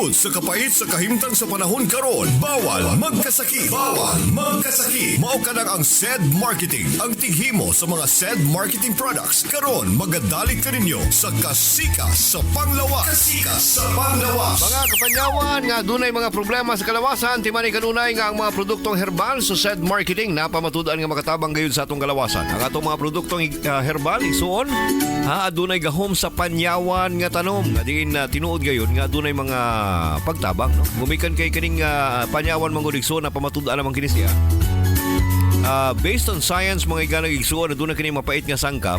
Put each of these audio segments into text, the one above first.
Tungod sa kapait sa kahimtang sa panahon karon, bawal magkasakit. Bawal magkasakit. Mao kanang ang SED Marketing, ang tighimo sa mga SED Marketing products. Karon magadalit kaninyo sa Kasika sa Panglawas. Kasika sa Panglawas. Mga kapanyawan nga dunay mga problema sa kalawasan, timani kanunay nga ang mga produktong herbal sa SED Marketing napamatud-an nga makatabang gayud sa atong kalawasan. Ang atong mga produktong herbal isuon ha, adunay gahom sa panyawan nga tanom nga diin tinuod gayud nga adunay mga pagtabang, no. Gumikan kay kining panyawan manggod, igsuon, napamatud-an naman kini siya. Based on science, mga higalang igsuon, aduna kini mapait nga sangkap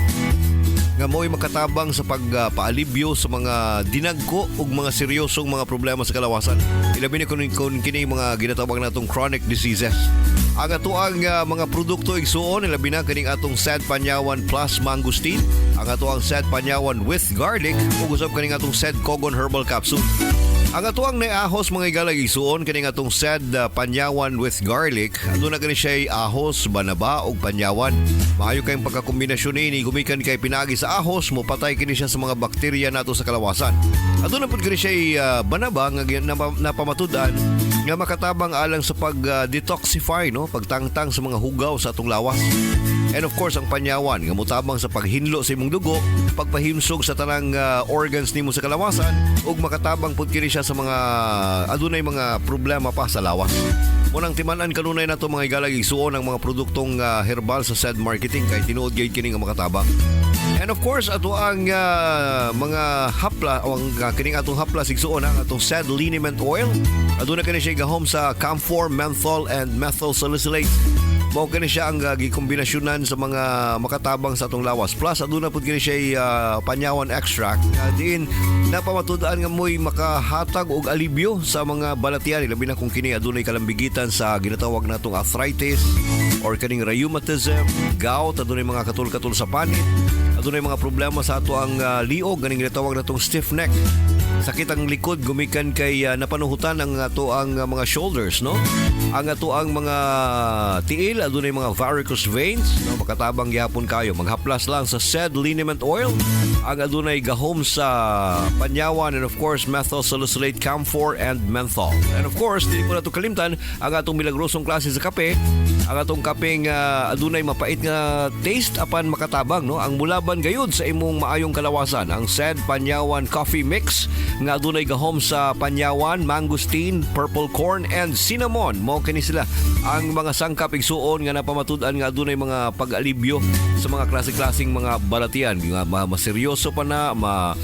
nga mo'y makatabang sa pagpaalibyo sa mga dinagko ug mga seryosong mga problema sa kalawasan. Ilabi na kung kini mga ginatawag natong chronic diseases. Ang atoang mga produkto, igsuon, ilabi na kining atong Sad Panyawan Plus Mangosteen, ang atoang Sad Panyawan with Garlic, ug usab kaning atong Sad Kogon Herbal Capsule. Ang atoang naahos, mga higalang igsuon, kaning atong Sad Panyawan with Garlic, aduna kani siya ahos, banaba ug panyawan. Maayo kayong pagkakombinasyon ini gumikan kay pinagi sa ahos mopatay kini siya sa mga bakterya nato sa kalawasan. Aduna pud kini siya banaba nga napamatud-an nga makatabang alang sa pag detoxify, no, pagtangtang sa mga hugaw sa atong lawas. And of course, ang panyawan nga motabang sa paghinlo sa imong dugo, pagpahimsog sa tanang organs nimo sa kalawasan ug makatabang pud kini siya sa mga adunay mga problema pa sa lawas. Munang timan-an kanunay nato, mga higalang igsuon, ang mga produktong herbal sa SED Marketing kay tinuod gyud kini nga makatabang. And of course, ato ang mga hapla o ang kining atong hapla igsuon, ang atong SED Liniment Oil. Aduna kini siya gahom sa camphor, menthol and methyl salicylate. Mao kini siya ang gikombinasyonan sa mga makatabang sa atong lawas. Plus aduna pud kini siya panyawan extract nga diin napamatud-an nga mo'y makahatag og alibyo sa mga balatian, labi na kung kini adunay kalambigitan sa ginatawag natong arthritis or kaning rheumatism, gout, adunay mga katul-katul sa panit, adunay mga problema sa ato ang liog, ganing ginatawag natong stiff neck. Sakit ang likod gumikan kay napanuhutan ang ato ang mga shoulders, no? Ang ato ang mga tiil adunay mga varicose veins, no, makatabang gyapon kayo. Maghaplas lang sa SED Liniment Oil ang adunay gahom sa panyawan and of course methyl salicylate, camphor and menthol. And of course, dili po nato kalimtan ang atong milagrosong klase sa kape, ang atong kapeng adunay mapait nga taste apan makatabang, no, ang mulaban gayud sa imong maayong kalawasan, ang SED Panyawan Coffee Mix nga adunay gahom sa panyawan, mangosteen, purple corn and cinnamon. Mao kini sila ang mga sangkap, igsuon, nga napamatud-an nga adunay mga pag-alibyo sa mga klase-klaseng mga balatian nga maseryoso pa na ma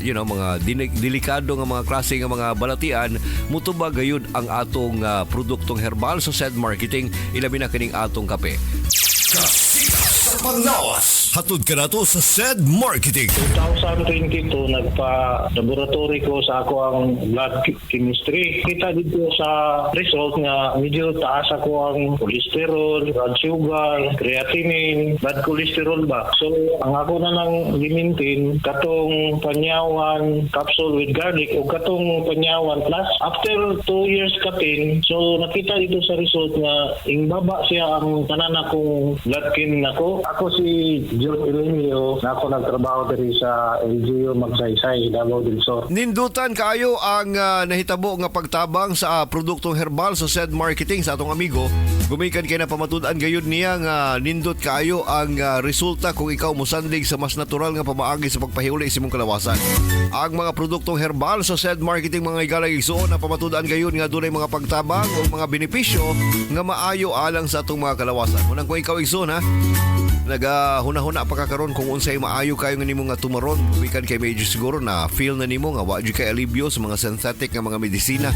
mga delikado nga mga klase nga mga balatian. Mutuba gayud ang atong produktong herbal sa SED Marketing, ilabi na kining atong kape. Kasika sa Panglawas. Hatod ka nato sa SED Marketing. 2022, nagpa-laboratory ko sa ako ang blood chemistry. Kita dito sa result nga medyo taas ako ang cholesterol, blood sugar, creatinine, blood cholesterol ba. So, ang ako na lang gimintin katong Panyawan capsule with garlic o katong Panyawan Plus. After 2 years kapin, so nakita dito sa result nga ingbaba siya ang tanan akong blood chem nako. Ako si John Elenio na ako nagtrabaho diri sa LGU Magsaysay, Davao del Sur. Nindutan kaayo ang nahitabo nga pagtabang sa produktong herbal sa SED Marketing sa atong amigo. Gumikan kay napamatud-an gayud niya nga nindot kaayo ang resulta kung ikaw mosandig sa mas natural nga pamaagi sa pagpahiuli sa imong kalawasan. Ang mga produktong herbal sa SED Marketing, mga higalang igsuon, napamatud-an gayud nga dunay mga pagtabang o mga benepisyo nga maayo alang sa atong mga kalawasan. Unang kung ikaw, igsuon ha, nagahuna-huna pa ka karon kung unsay maayo kayo nga nimo nga tumaron gumikan kay medyo siguro na feel na nimo nga wa jud kay alibyo sa mga synthetic nga mga medisina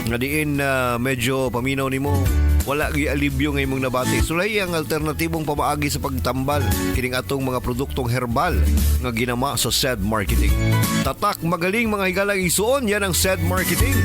nga diin na medyo paminaw nimo wala gyud alibyo nga imong nabati. Sulay ang alternatibong pamaagi sa pagtambal kining atong mga produktong herbal nga ginama sa SED Marketing. Tatak magaling, mga higalang igsuon, yan ang SED Marketing.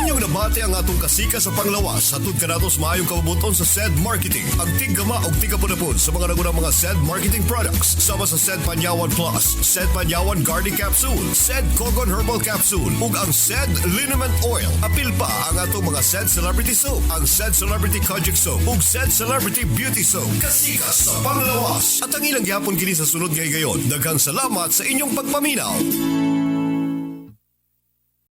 Inyong nabati ang atong Kasika sa Panglawas. Hatod kanato sa maayong kabubuton sa SED Marketing. Ang tiggama og tigapudapod sa mga nagunang mga SED Marketing products. Sama sa SED Panyawan Plus, SED Panyawan Garlic Capsule, SED Kogon Herbal Capsule, ug ang SED Liniment Oil. Apil pa ang atong mga SED Celebrity Soap, ang SED Celebrity Kojic Soap, ug SED Celebrity Beauty Soap. Kasika sa Panglawas. At ang ilang gyapon kini sa sunod nga higayon. Daghang salamat sa inyong pagpaminaw.